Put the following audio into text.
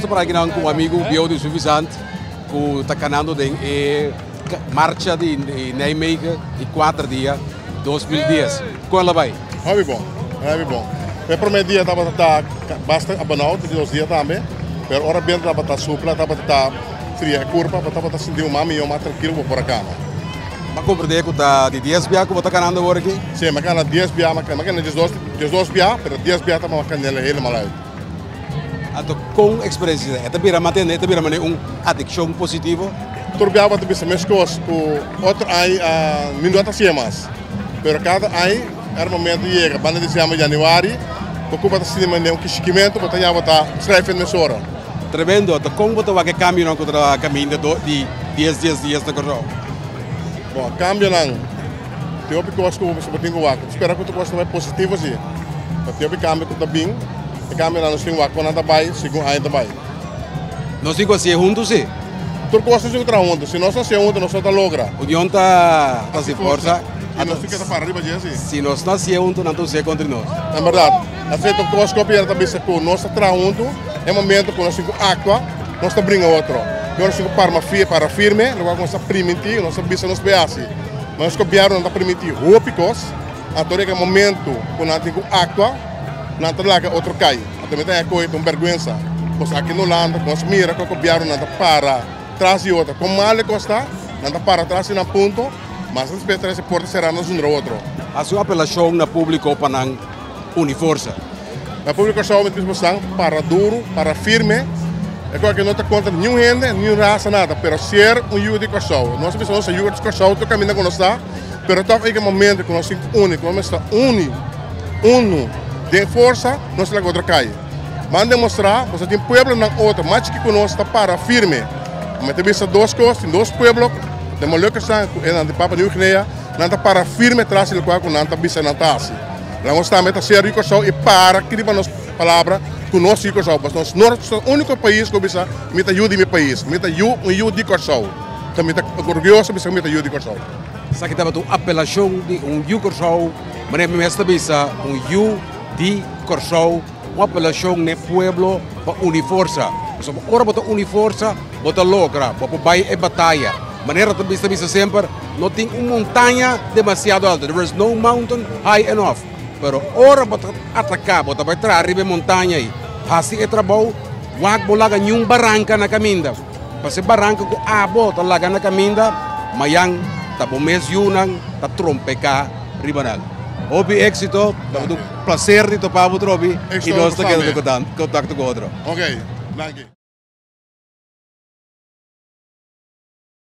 ta por akinan ku un amigu bieu di Suffisant ku ta kanando den e marcha di Nijmegen di kuater dia 2010. Kon el a bai? Hopi bon, hopi bon. E prome dia tabata ta basta abonau, di dos dia tambe, pero ora biento tabata supla tabata ta fria e kurpa, bo tabata sinti bo mas mihó, mas trankilo bo por a kama. Bo a komprendé ku ta di dies bia ku bo ta kanando awor aki? Si, mi a kana dies bia, mi a kana diesdos bia, pero dies bia tabata mi a kanela helemaal uit. Anto kon eksperensia ta? E ta bira mantende, e ta bira manera un adikshon positivo? Tur bia bo ta bisa meskos ku otro aña mi no ta hasié mas. Pero kada aña era momento yega banda di siama januari bo ku bo ta sinti manera un kishikimentu bo ta ya bo ta schrijf in mesora. Tremendo, anto kon bo ta wak e kambionan ku ta kaminda di dies dies dies na Kòrsou? Bon, kambionan tin hopi kos ku bo tin ku wak. Spera ku tur kos ta bai positivo si. Tin hopi kambio ku ta bin. E kambionan nos tin wak kon nan ta bai segun aña ta bai. Nos tin ku hasié huntu si. Tur kos nos tin ku traha huntu. Si nos no hasié huntu nos no ta logra. Union ta hasi forsa. I nos tin ku ta para riba dje si. Si nos no hasié huntu nan ta hasié kontra nos. En bèrdat. Asina tur kos ku Pierre ta bisa ku nos ta traha huntu e momento ku nos tin ku aktua nos ta bringa otro. Nos tin ku para firme lokual ku nos ta primintí nos ta bisa nos por hasi. Mas nos gobièrnu no ta primintí hopi kos. Anto riba e momento ku nan tin ku aktua. Nan ta laga otro kai. Anto mi ta haña koe ta un bèrgwensa. Kos aki na Hulanda, ku nos mira ku e gobièrnu nan ta para tras di otro. Kon mal e kos ta, nan ta para tras di nan punto, mas despues ta rese porta será nan zundra otro. Hasi un apelashon na públiko pa nan uni forsa. Na públiko Kòrsou mi ta bisa bosan, para duru, para firme. E kos aki no ta kontra niun hende, niun rasa, nada, pero ser un yu di Kòrsou. Nos ta bisa nos ta yu di Kòrsou tur kaminda ku nos ta, pero tòg e momento ku nos tin ku uni, ku nos mester uni. Unu den forsa, nos ta laga otro kai. Ban demostrá ku tin pueblonan otro mas chikí ku nos ta para firme. Mi ta bisa dos kos, tin dos pueblo den Molukkasnan ku e nan di Papua New Guinea, nan ta para firme tras di lokual ku nan ta bisa nan ta hasi. Laga nos tambe ta ser di Kòrsou i para riba nos palabra ku nos di Kòrsou, pasobra nos no ta úniko pais ku bisa mi ta yu di mi pais, mi ta yu un yu di Kòrsou. Mi ta orguyoso bisa ku mi ta yu di Kòrsou. Esaki tabata un apelashon di un yu Kòrsou, manera mi mes ta bisa, un yu di Kòrsou, un apelashon n'e pueblo pa uni forsa. Pasobra ora bo ta uni forsa, bo ta logra, bo por bai e bataya. Manera ta bisa bisa semper, no tin un montaña demasiado alto, there is no mountain high enough. Pero ora bo ta ataká, bo ta bai traha riba e montaña ei, hasi e trabou, wak bo laga niun baranka na kaminda. Pase baranka ku abo ta laga na kaminda, mayan ta bo mes yunan ta trompeká riba nan. Hopi éksito, tabata un plaser di topa bo trobi i nos ta keda den kontakto ku otro. Ok, danki.